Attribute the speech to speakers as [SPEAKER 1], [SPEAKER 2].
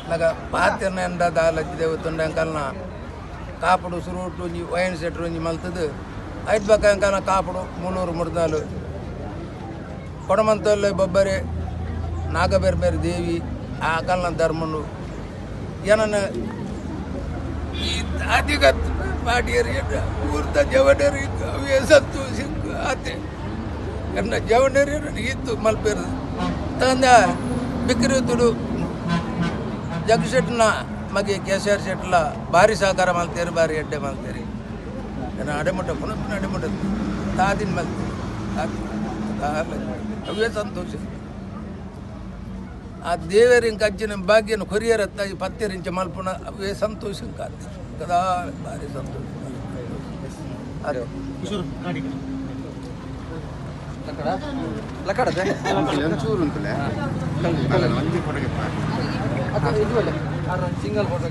[SPEAKER 1] ನಗ ಪಾತೆರ್ನ ದಾಲಜ್ಜಿ ದೇವತುಂಡ ಎಂಕಲ್ನ ಕಾಪುಡು ಸುರುಟು ಒಂಜಿ ವೈನ್ ಸೆಟ್ರ್ ಒಂಜಿ ಮಲ್ತದು ಐತ್ ಬೊಕ್ಕ ಎಂಕಲ್ನ ಕಾಪುಡು ಮೂಲೂರು ಮುರ್ದಾಲು ಕೊಡಮಂತೊಲ್ಲೆ ಬೊಬ್ಬರೆ ನಾಗಬೆರ್ಮೆರ್ ದೇವಿ ಆ ಕಲ್ನ ಧರ್ಮನು ಏನನ ಈ ಅಧಿಗತ್ ಪಾಡಿಯರ್ ಊರ್ದ ಜವಡರ್ ಅವೇ ಸಂತೋಷ ಆತೆ ಎನ್ನ ಜವಡರ್ ಇತ್ತು ಮಲ್ಪೇರು ತಂದ ಬಿಕ್ರಿ ತುಡು ಜಗ್ ಶೆಟ್ನ ಮಗೆ ಕೇಶಾರ್ ಶೆಟ್ಲ ಭಾರಿ ಸಹಕಾರ ಮಲ್ತೇರು, ಭಾರಿ ಎಡ್ಡೆ ಮಲ್ತೇರಿ. ನನ್ನ ಅಡೆಮುಟ್ಟ ಪುನಃ ಅಡೆಮುಟ್ಟ ತಾದಿನ ಮಲ್ತೇರಿ. ಅವೇ ಸಂತೋಷ. ಆ ದೇವರಿನ ಕಜ್ಜಿನ ಭಾಗ್ಯನ ಕೊರಿಯರತ್ತ ಈ ಪತ್ತೆರಿಂಚ ಮಲ್ಪುನ ಅವೇ ಸಂತೋಷ ಕಾತೆ ಕದಾ ಭಾರಿ ಸಂತೋಷ. ಅರೆ
[SPEAKER 2] ಒಂಚೂರು ಉಂಟುಲೆ ಒಂಜಿ ಫೋಟೋಗೆ.
[SPEAKER 3] Single photo.